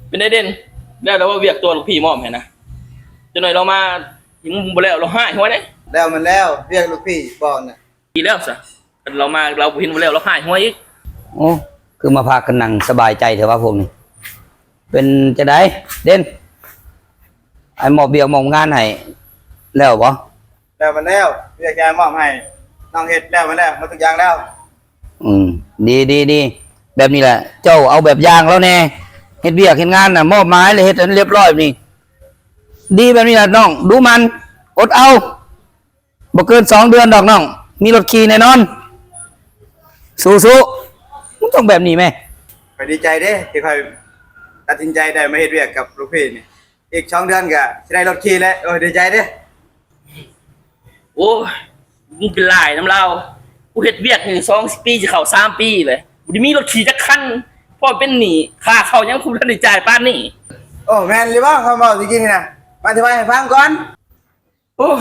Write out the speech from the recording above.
ເປັນໄດເດັ່ນ? ແລ້ວລະວ່າວຽກຕົວລູກພີ່ມອບໃຫ້ນະ? ຈັກໜ້ອຍລາວມາຍັງບໍ່ແລ້ວ ລາວຮ້າຍຫົວເດ້. ແລ້ວມັນແລ້ວ ວຽກລູກພີ່ບອກນະ. ດີແລ້ວຊະ ລາວມາລາວບໍ່ເຫັນບໍ່ແລ້ວ ລາວຮ້າຍຫົວອີກ. ໂອ້ ຄືມາພາກັນນັ່ງສະບາຍໃຈແທ້ວ່າພວກນີ້. ເປັນຈັ່ງໃດເດັ່ນ? ອ້າຍມອບວຽກມອບງານໃຫ້ແລ້ວບໍ່? ແລ້ວມັນແລ້ວ ວຽກທີ່ອ້າຍມອບໃຫ້ນ້ອງເຮັດແລ້ວມັນແລ້ວ ໝົດທຸກຢ່າງແລ້ວ. ອືມ ດີໆໆ ແບບນີ້ແຫຼະ ເຈົ້າເອົາແບບຢ່າງລາວແດ່ ເຮັດວຽກເຮັດງານນະ ມອບໝາຍແລ້ວເຮັດໃຫ້ມັນລຽບຮ້ອຍແບບນີ້. ດີແບບນີ້ແຫຼະນ້ອງ ດຸໝັ່ນ ອົດເອົາ ບໍ່ເກີນສອງເດືອນດອກນ້ອງ ມີລົດຂີ່ແນ່ນອນ. ສູ້ໆ ມັນຕ້ອງແບບນີ້ແມ. ຂ້ອຍດີໃຈເດ້ ທີ່ຂ້ອຍຕັດສິນໃຈໄດ້ມາເຮັດວຽກກັບລູກພີ່ນີ້. ອີກສອງເດືອນກໍຊິໄດ້ລົດຂີ່ແລ້ວ. ໂອ້ຍ ດີໃຈເດ້. ໂອ້ຍ ມຶງເປັນຫຼາຍນຳລາວ. ກູເຮັດວຽກນີ້ສອງປີ ຊິເຂົ້າສາມປີແລ້ວ ບໍ່ໄດ້ມີລົດຂີ່ຈັກຄັນ. ພໍເປັນໜີ້ ຄ່າເຂົ້າຍັງບໍ່ທັນໄດ້ຈ່າຍປານນີ້. ໂອ້ ແມ່ນຫຼືບໍ່ ຄຳເວົ້າຕະກີ້ນີ້ນະ? ມາອະທິບາຍໃຫ້ຟັງກ່ອນ. ໂອ້ຍ